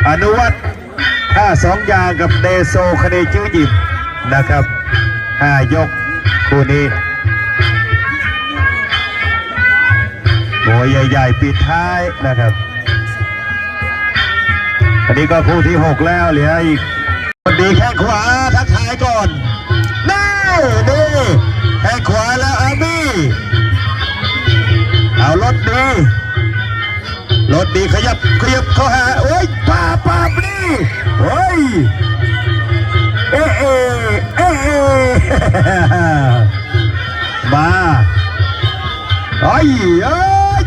อนุวัฒน์ ห้าสองอย่างกับเดโซ คะแนนจื้อหยิบนะครับ ห้ายกคู่นี้ มวยใหญ่ๆ ปิดท้ายนะครับ อันนี้ก็คู่ที่หกแล้ว เหลืออีก ดีแข้งขวา ทักทายก่อน นี่ นี่ แข้งขวาแล้ว อาร์มี่ เอารถดี รถดี ขยับ ขยับเข้าหา โอ้ย ปาบ ปาบ นี่ เฮ้ย เอ๊ะ เอ๊ะ เอ๊ะ เอ๊ะ มา เฮ้ย เอ้ย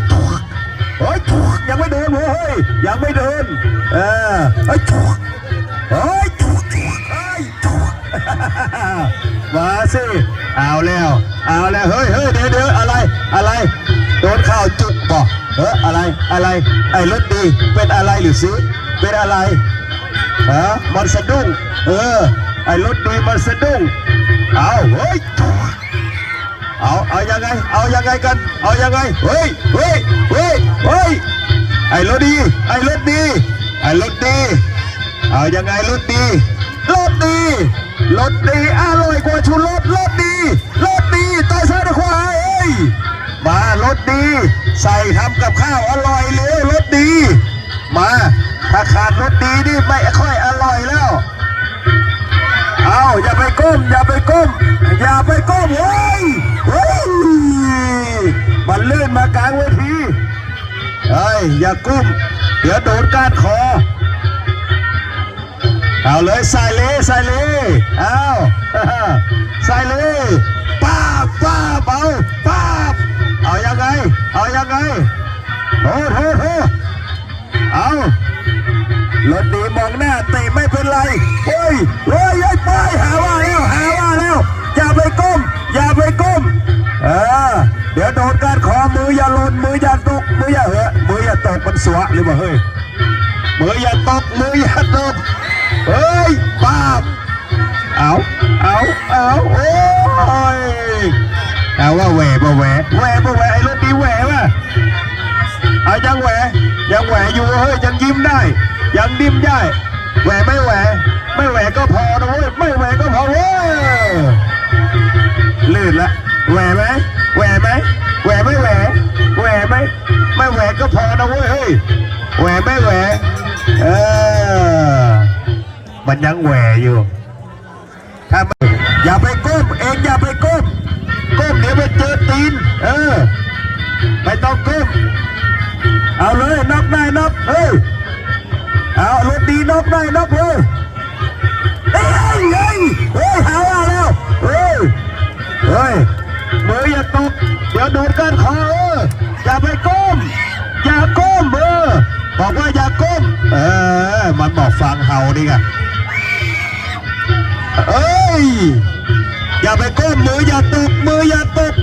เฮ้ย ยังไม่โดนเว้ย ยังไม่โดน เออ เฮ้ย เฮ้ย เฮ้ย มาสิ เอาแล้ว เอาแล้ว เฮ้ย เฮ้ย เดี๋ยว เดี๋ยว อะไร อะไร โดนข่าวจุกบอก เออ อะไร อะไร ไอ้รถดี เป็นอะไรหรือซื้อ เป็นอะไร ฮะ มันสะดุ้ง เออ ไอ้รถดีมันสะดุ้ง เอา เฮ้ย เอา เอายังไง เอายังไงกัน เอายังไง เฮ้ย เฮ้ย เฮ้ย เฮ้ย ไอ้รถดี ไอ้รถดี ไอ้รถดี เอายังไงรถดี รถดี รถดี อร่อยกว่าชูรส รถดี รถดี ต่อยซ้ายต่อยขวา เฮ้ย มารถดี ใส่ทำกับข้าวอร่อยเร็ว รถดี มา ถ้าขาดรถดีนี่ไม่ค่อยอร่อยแล้ว เอา อย่าไปก้ม อย่าไปก้ม อย่าไปก้ม เฮ้ย เฮ้ย มันลื่นมากลางเวที เฮ้ย อย่าก้ม เดี๋ยวโดนก้านคอ เอาเลย ใส่เลย ใส่เลย เอา ใส่เลย ป้าบ ป้าบ เอา ป้าบ เอายังไง เอายังไง โทษ โทษ โทษ เอา รถดีมองหน้าเตะไม่เป็นไร เฮ้ย เฮ้ย เฮ้ย ไป หาว่าแล้ว หาว่าแล้ว อย่าไปก้ม อย่าไปก้ม เออ เดี๋ยวโดนก้านคอ มืออย่าหล่น มืออย่าตก มืออย่าเหอะ มืออย่าตก มันสวะหรือเปล่า เฮ้ย มืออย่าตก มืออย่าตก เฮ้ย ป้าบ เอา เอา เอา โอ้ย เอาว่าแหว่บ่แหว่ แหว่บ่แหว่ ไอ้รถดีแหว่ว่ะ เอายังแหว่ ยังแหว่อยู่ เฮ้ย ยังยิ้มได้ ยังดิ้นได้ แหว่ไม่แหว่ ไม่แหว่ก็พอนะเว้ย ไม่แหว่ก็พอเว้ย ลื่นละ แหว่ไหม แหว่ไหม แหว่ไม่แหว่ แหว่ไหม ไม่แหว่ก็พอนะเว้ย เฮ้ย แหว่ไม่แหว่ เออ มันยังแหว่อยู่ ถ้าไม่ อย่าไปก้ม เองอย่าไปก้ม ก้มเดี๋ยวไปเจอตีน เออ ไม่ต้องก้ม เอาเลย น็อกได้น็อก เฮ้ย เอา รถดีน็อกได้น็อกเลย เฮ้ย เฮ้ย เฮ้ย หาว่าแล้ว เฮ้ย เฮ้ย มืออย่าตก เดี๋ยวโดนก้านคอ เออ อย่าไปก้ม อย่าก้ม เออ บอกว่าอย่าก้ม เออ มันบอกฟังเฮานี่ไง เอ้ย อย่าไปก้ม มืออย่าตก มืออย่าตก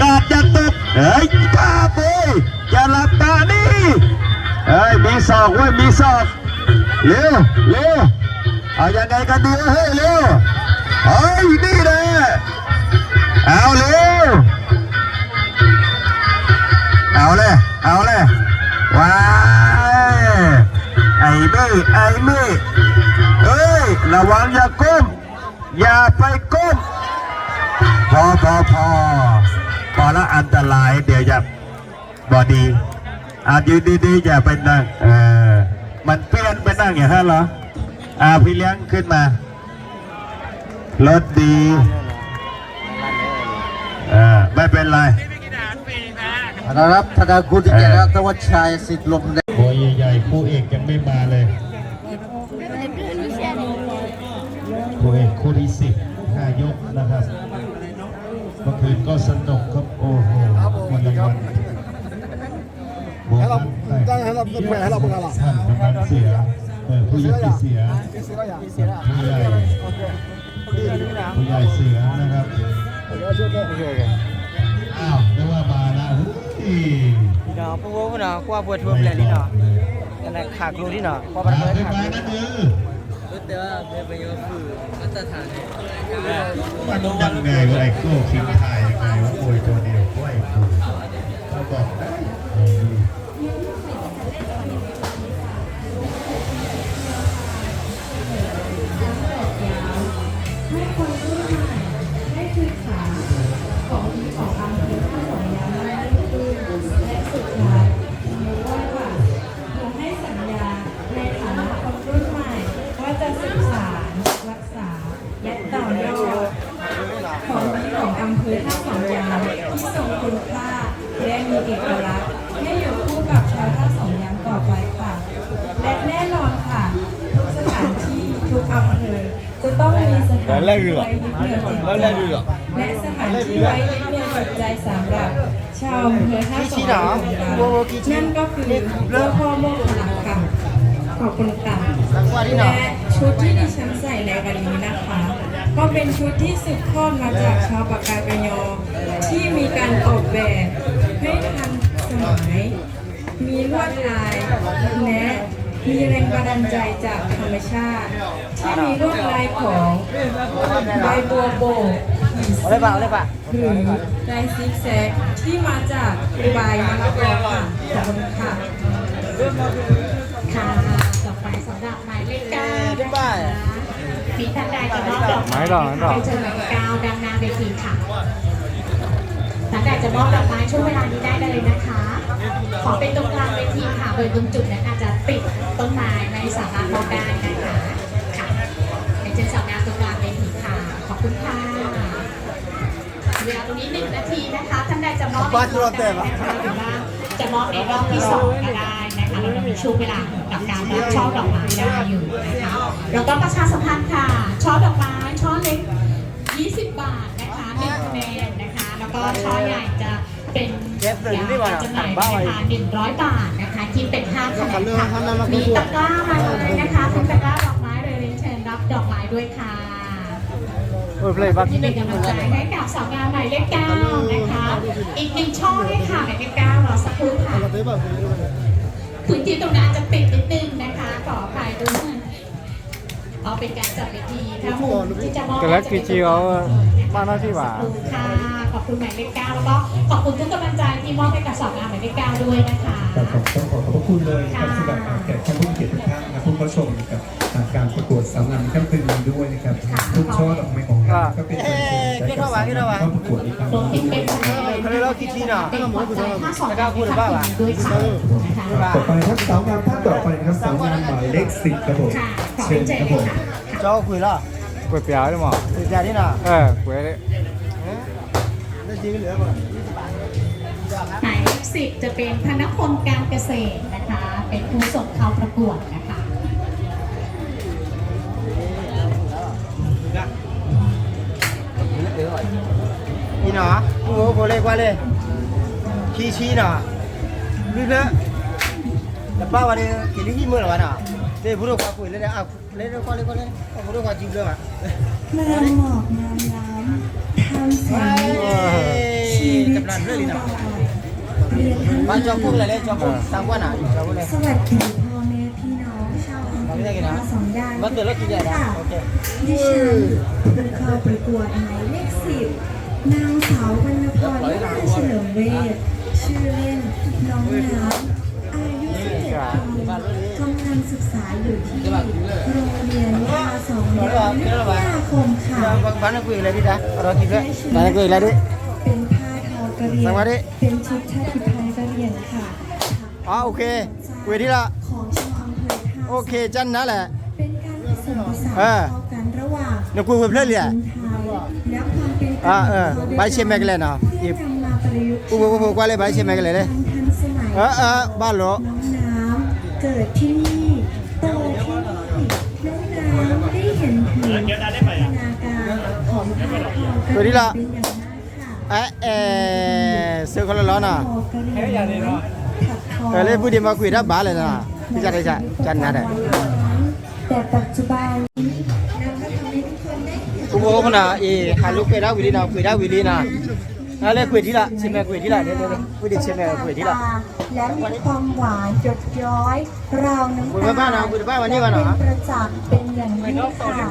กาดอย่าตก เฮ้ย ป้าบเอ้ย อย่าหลับตานี่ เฮ้ย มีศอกเว้ย มีศอก เร็ว เร็ว เอายังไงกันดีวะ เฮ้ย เร็ว เฮ้ย นี่แหละ เอาเร็ว เอาเลย เอาเลย ว้าย ไอ้เบ้ ไอ้เบ้ เฮ้ย ระวังอย่าก้ม อย่าไปก้ม พอ พอ พอ พอละ อันตราย เดี๋ยวจะ บ่ดี อ่ะ ยืนดีๆ อย่าไปนั่ง เออ มันเปื้อนไปนั่งอย่างนั้นเหรอ อ่ะ พี่เลี้ยงขึ้นมา รถดี เออ ไม่เป็นไร นะครับ ทางด้านคู่ที่เจ็ดนะครับ เออ ธวัชชัย สิทธิ์ลมแดง ตัวใหญ่ๆ คู่เอกยังไม่มาเลย คู่เอกคู่ที่สิบ ห้ายกนะครับ เมื่อคืนก็สนุกครับ โอ้โห ครับผม เงินรางวัล บวก ให้เรา ตั้งให้เรา ให้เรา ท่านกำนันเสือ เออ ผู้ใหญ่เสือ ผู้ใหญ่ ผู้ใหญ่เสือนะครับ อ้าว นึกว่ามาแล้ว เฮ้ย ဒီးဖိဖိဖိနီၤ ကွၢ်ပှဲၤထူပျဲၢ်လံနီၤ တနခးကျိလံနီၤ ကွၢ်ဘၣ်တၢ်ပှဲၤခးကျိ မင်းบอกเลย มันยังไงวะไอ้โก้คิงถ่ายยังไงวะมวยตัวเดียวก็ไอ้โก้เขาบอกได้ ให้คนรุ่นใหม่ได้ศึกษาของดีของอำเภอท่าสองยางให้มากขึ้น และสุดท้าย หนูว่าค่ะ หนูให้สัญญาในฐานะคนรุ่นใหม่ว่าจะสืบสานรักษา และต่อยอดของดีของอำเภอท่าสองยางที่ทรงคุณค่าและมีเอกลักษณ์ให้อยู่ จะต้องมีสถานที่ไว้ยึดเหนี่ยวจิตใจและสถานที่ไว้ยึดเหนี่ยวจิตใจสำหรับชาวอำเภอท่าสองยางของเรา นั่นก็คือเจ้าพ่อโมกขลาค่ะ ขอบคุณค่ะ และชุดที่ดิฉันใส่ในวันนี้นะคะ ก็เป็นชุดที่สืบทอดมาจากชาวปากกากยอ ที่มีการออกแบบให้ทันสมัย มีลวดลายและมีแรงบันดาลใจจากธรรมชาติ ที่มีลวดลายของใบบัวโบกผีเสื้อหรือลายซิกแซกที่มาจากใบมะละกอค่ะ ขอบคุณค่ะ ค่ะ ต่อไปสำหรับหมายเลขเก้านะคะ มีท่านใดจะมอบดอกไม้ไหมคะ เรียนเชิญหมายเลขเก้าด้านหน้าเวทีค่ะ ท่านใดจะมอบดอกไม้ช่วงเวลานี้ได้เลยนะคะ ขอเป็นตรงกลางเวทีค่ะ โดยตรงจุดนั้นอาจจะติดต้นไม้ไม่สามารถมอบได้นะคะ ค่ะ เรียนเชิญสาวงามตรงกลางเวทีค่ะ ขอบคุณค่ะ เวลาตรงนี้หนึ่งนาทีนะคะ ท่านใดจะมอบในรอบแรกนะคะ หรือว่าจะมอบในรอบที่สองก็ได้นะคะ เรายังมีช่วงเวลากับการรับช่อดอกไม้ได้อยู่นะคะ แล้วก็ประชาสัมพันธ์ค่ะ ช่อดอกไม้ช่อเล็ก ยี่สิบบาทนะคะ หนึ่งคะแนนนะคะ แล้วก็ช่อใหญ่จะเป็นยาจำหน่ายในราคาหนึ่งร้อยบาทนะคะ คิดเป็นห้าคะแนนค่ะ มีตะกร้ามาเลยนะคะ เป็นตะกร้าดอกไม้เลย เรียนเชิญรับดอกไม้ด้วยค่ะ เป็นกำลังใจให้กับสาวงามหมายเลขเก้านะคะ อีกหนึ่งช่อด้วยค่ะ หมายเลขเก้ารอสักครู่ค่ะ พื้นที่ตรงนั้นจะปิดนิดนึงนะคะ ขออภัยด้วย เอาเป็นการจัดเวทีค่ะ มุมที่จะมอบให้จะเป็นตรงกลางเวทีนะคะ สักครู่ค่ะ ขอบคุณหมายเลขเก้า แล้วก็ขอบคุณทุกกำลังใจที่มอบให้กับสาวงามหมายเลขเก้าด้วยนะคะ ครับ ผมต้องขอขอบพระคุณเลยนะครับ ค่ะ สำหรับแขกท่านผู้มีเกียรติทุกท่านนะ ผู้เข้าชมนะครับ การประกวดสาวงามในค่ำคืนนี้ด้วยนะครับ ค่ะ ทุกช่อดอกไม้ของงานก็เป็นกำลังใจให้กับสาวงามที่เข้าประกวดในครั้งนี้ด้วยนะครับ รวมถึงเป็นกำลังใจให้กับสาวงามในค่ำคืนนี้ด้วยค่ะ ครับ ต่อไปครับ สาวงามท่านต่อไปนะครับ สาวงามหมายเลขสิบครับผม ค่ะ ขอเรียนเชิญเลยค่ะ เชิญครับผม เจ้าคุยแล้ว ก๋วยเตี๋ยวนี่หมอ ก๋วยเตี๋ยวนี่นะ เออ ก๋วย หมายเลขสิบจะเป็นธนพลการเกษตรนะคะ เป็นผู้ส่งเข้าประกวดนะคะ นี่เนาะ ผู้โหโคเลกว่าเลย ชี้ชี้เนาะ ลุยเลย แต่ป้าวันนี้กินที่มือหรอวะเนาะ เดี๋ยวพูดความคุยเลยนะ อ่ะ เล่นด้วยกัน เล่นด้วยกัน เล่นด้วยกัน เอาพูดด้วยความจริงเลยว่ะ เมืองหมอกงามล้ำ ทำแสงเหนือ เฮ้ย ชีวิตชาวดอย เรียนทั้ง บ้านจอมพวกอะไรเล่น จอมพวก เออ สร้างบ้านอ่ะ จอมพวกเลย สวัสดีพ่อแม่พี่น้องชาวอำเภอท่าสองยาง บ้านเกิดแล้วกินใหญ่นะ ค่ะ โอเค ดิฉันผู้เข้าประกวดหมายเลขสิบ นางสาววรรณพร วิมลเฉลิมเวช ชื่อเล่นน้องน้ำ อายุสิบเอ็ดปี กำลังศึกษาอยู่ที่โรงเรียนท่าสองยางวิทยาคมค่ะ บ้านนักเรียนอะไรดิจ๊ะ เรากินด้วย บ้านนักเรียนอะไรดิ เป็นผ้าทอกะเหรี่ยง สวัสดี เป็นชุดชาติพันธุ์กะเหรี่ยงค่ะ อ๋อ โอเค เวทีละ ของชาวอำเภอท่า โอเค จันนั้นแหละ เป็นการผสมผสาน เออ เข้ากันระหว่าง နကွၢ်ဝဲဖျၢၣ်လံ ความเป็นไทยและความเป็น อ่า เออ กะเหรี่ยง ใบเชียงแมกกาเลนเนาะ เพื่อนำมาประยุกต์ อุปอุปกว่าเลย ใบเชียงแมกกาเลนเลย เออ เออ บ้านเหรอ น้องน้ำเกิดที่นี่ โตที่นี่ น้องน้ำได้เห็นถึงพัฒนาการของผ้าทอกะเหรี่ยงเป็นอย่างมากค่ะ เอ๊ะ เอ๊ะ เสื้อคนละล้อน่ะ เออ แล้วผู้เดียวมาคุยได้บ้าเลยนะ พี่จัดได้จ้ะ จัดนะเด้อ แต่ปัจจุบัน กูบอกว่าคนน่ะ เออ หาลูกไปได้วิลีนะ คุยได้วิลีนะ แล้วเลยคุยที่ละ ชิมแม่คุยที่ละ เดี๋ยว เดี๋ยว เดี๋ยว ผู้เดียวชิมแม่คุยที่ละ และมีความหวานหยดย้อย ราวน้ำตาล เป็นประจักษ์เป็นอย่างยิ่งค่ะ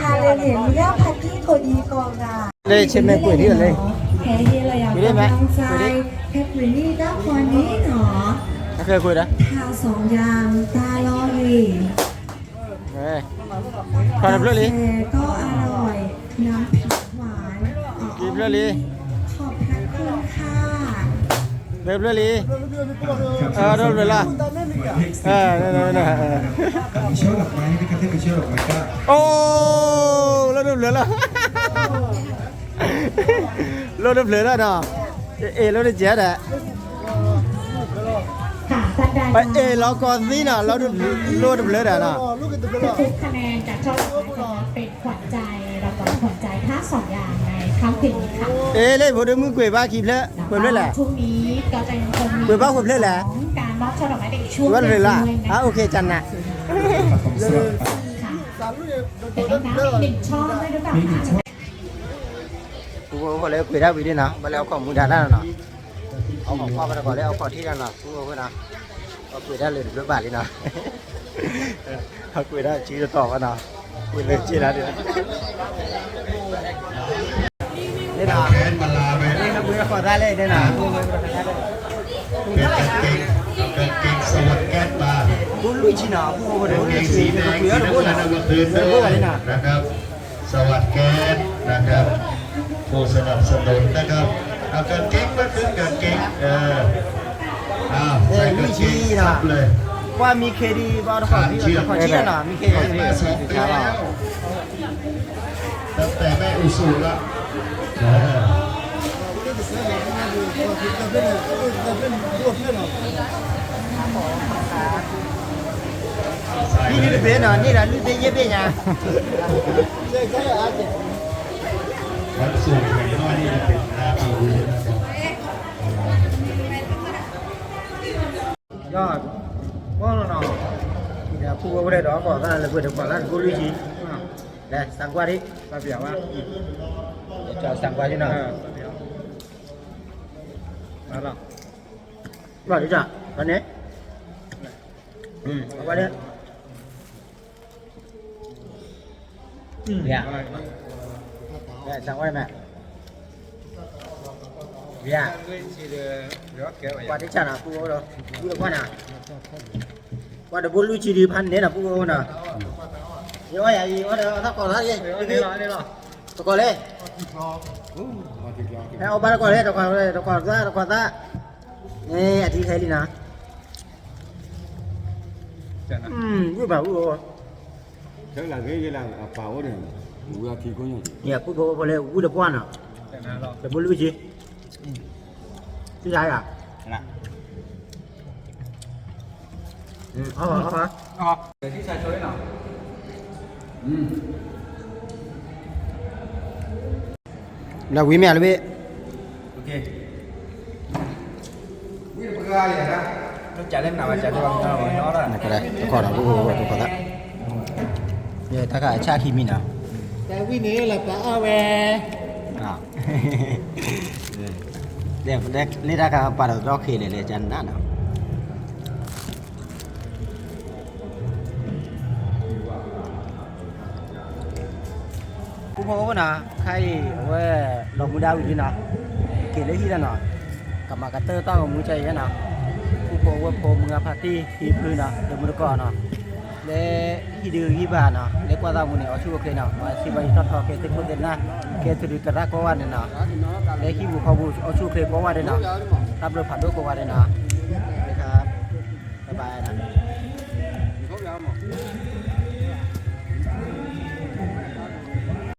Hallelujah พักกี้โกดีโกรา เลยเชมแม่ก๋วยที่เลย แพ้ที่ระยะกำลังใจ แค่ก๋วยนี่ก็ควรนี้หนอ โอเคก๋วยนะ ทาสองยางตาลอรี เอ้ย ทอดเปลือกลี กาแฟก็อร่อย น้ำพริกหวาน กินเปลือกลี ขอบพระคุณค่ะ เปลือกลี เออ เปลือกลี เออ นั่นๆๆ เออ มีช่อดอกไม้ไหมครับ ที่เป็นช่อดอกไม้ก็ โอ้ แล้วเปลือกละ แล้วเปลือกแล้วเนาะ เอ แล้วได้เจ๊ดอะ ค่ะ ပအဲၣ်လီၤကီၢ်သံနီၤ လီၤတဘျၢဒၣ်နီၤ ทุกคะแนนจะต้องเป็นขวัญใจรางวัลขวัญใจทั้งสองอย่างในค่ำคืนนี้ค่ะ เอ๊ะ เล่นโพธิ์ด้วยมือ กล้วยบ้ากี่เพลอะ กล้วยเพลอะแหละ พรุ่งนี้ก็จะยังคงมี กล้วยบ้า กล้วยเพลอะแหละ ของการมอบช่อดอกไม้เด็กช่วง กล้วยเพลอะแหละ เด็กด้วยนะคะ อ่ะ โอเค จันนะ ค่ะ แต่ต้องนับอีกหนึ่งช่อด้วยหรือเปล่าคะ ပူဖိဖိလၢကွံာ်ဒၣ်ဝံၤဒ်နီၤ ဘၣ်လၢအခိၣ်မူဒါတၢ်နီၤ အခိၣ်ဖီၣ်ဘၣ်တကိးလၢအခိၣ်ထံၣ်တၢ်နီၤ ပူဖိဖိနီၤ အကွံာ်ဒၣ်လၢတဘျီဘၣ်လံနီၤ အကွံာ်ဒၣ်စုတတီၤဘၣ်နီၤ ကွံာ်လၢက့လၢဒ် ကဲမလၤဝဲ ကဲမလၤဝဲ กางเกง กางเกงสวัสดแก๊สมา ပူဖိလွံၢ်ဆံနီၤ ပူဖိဖိလွံၢ်ဆံ กางเกงสีแดง สีน้ำเงิน เมื่อคืน เออ นะครับ สวัสดแก๊สนะครับ ผู้สนับสนุนนะครับ เอากางเกงมาขึ้นกางเกง เออ เอาใส่กางเกงซับเลย ကွၢ်မံခ့ဒံ ဘၣ်တခီၣ်ထံ တခီၣ်ထံနီၤ မံခ့ဒံ มาสองปีแล้ว ตั้งแต่แม่อุสุแล้ว เออ นี่นี่เป็นเหรอ นี่เหรอ นี่เป็นเยอะเป็นไง วันศุกร์อย่างน้อยนี่จะเป็นนาปีนะครับ ယီၢ် ဘီလီၤနီၤ ပူဖိဝဲဒၣ်ဒီး ကီၢ်သၣ်လၢပှဲၤဒီး ကီၢ်သၣ်တကိလွံၢ်ဆံ လဲၤ သံကွၢ်ဒံး ပှၤပျးဝဲ သံကွၢ်ဒံးနီၤ ဘၣ်ဒ် ဘၣ်န့ၣ် ဘၣ် သံကွၢ်ဒံးမး ဘၣ် ကွၢ်ဒံးဆၣ်နီၤ ပူဖိလီၤ ပူဖိကွၢ်နီၤ ကွၢ်တဘိလွံၢ်ဆံဒံးဖးန့ၣ်နီၤ ပူဖိနီၤ ယအီၣ်ယၤအံၤ အီၣ်ဒီးတၢ်ကီၢ်သၣ်ယဲ တကီၢ်လဲၣ် ဟဲအီၣ်ဘၣ်တကီၢ်လဲၣ် တကီၢ်သၣ် တကီၢ်သၣ် အထံဟဲလံနီၤ ဝံၣ်ဘၣ်ဝံၣ်အိၣ် ယပူဖိဖိလၢဝံၣ်တပှၢ်နီၤ တဘိလွံၢ်ဆံ လၢဝံၤမ့ၢ်လၢဝံၤ တကီၢ်ဒီး ပူဖိဖိတကီၢ်သၣ် တၢ်ခါအဆၣ်ခံမံၤနီၤ တၢ်ဝံၣ်န့ၣ်လီၤပာ်အီၣ်ဝဲ လၢတၢ်ခါပာ်ဒီးဒီခဲလၢာ်လၢကနၣ်နီၤ ပူဖိဖိနီၤ ခါအံၤ အဝဲလီၤမူဒါဝံၤလံနီၤ က့ၤလၢဟံၣ်လီၤနီၤ ကမၤကတၢၢ်တၢ်ဂီၤမူကဲအံၤနီၤ ပူဖိဝဲၢ်ဖိမုၢ်ဂၤဖါတံၢ် ဟံၣ်ဖုနီၤ ဒီးမုၢ်တကီၢ်နီၤ လၢဟံၣ်ဒုးဂံၢ်ဘါနီၤ လၢကွၢ်သးမူန့ၣ် အီၣ်ဆူၣ်အိၣ်ချ့နီၤ မၤစံးဘၣ်ယံာ်ထီၣ်ထီ ကဲသ့ၣ်ခိၣ်သ့ၣ်နၢ် ကဲသရူးသရၣ်ကိးဂၤဒဲးနီၤ လၢဟံၣ်ပူၤဃီပူၤ အီၣ်ဆူၣ်အိၣ်ချ့ကိးဂၤဒဲးနီၤ တၢ်ဘျုးဖးဒိၣ်ကိးဂၤဒဲးနီၤ ဘၣ်ဘၣ်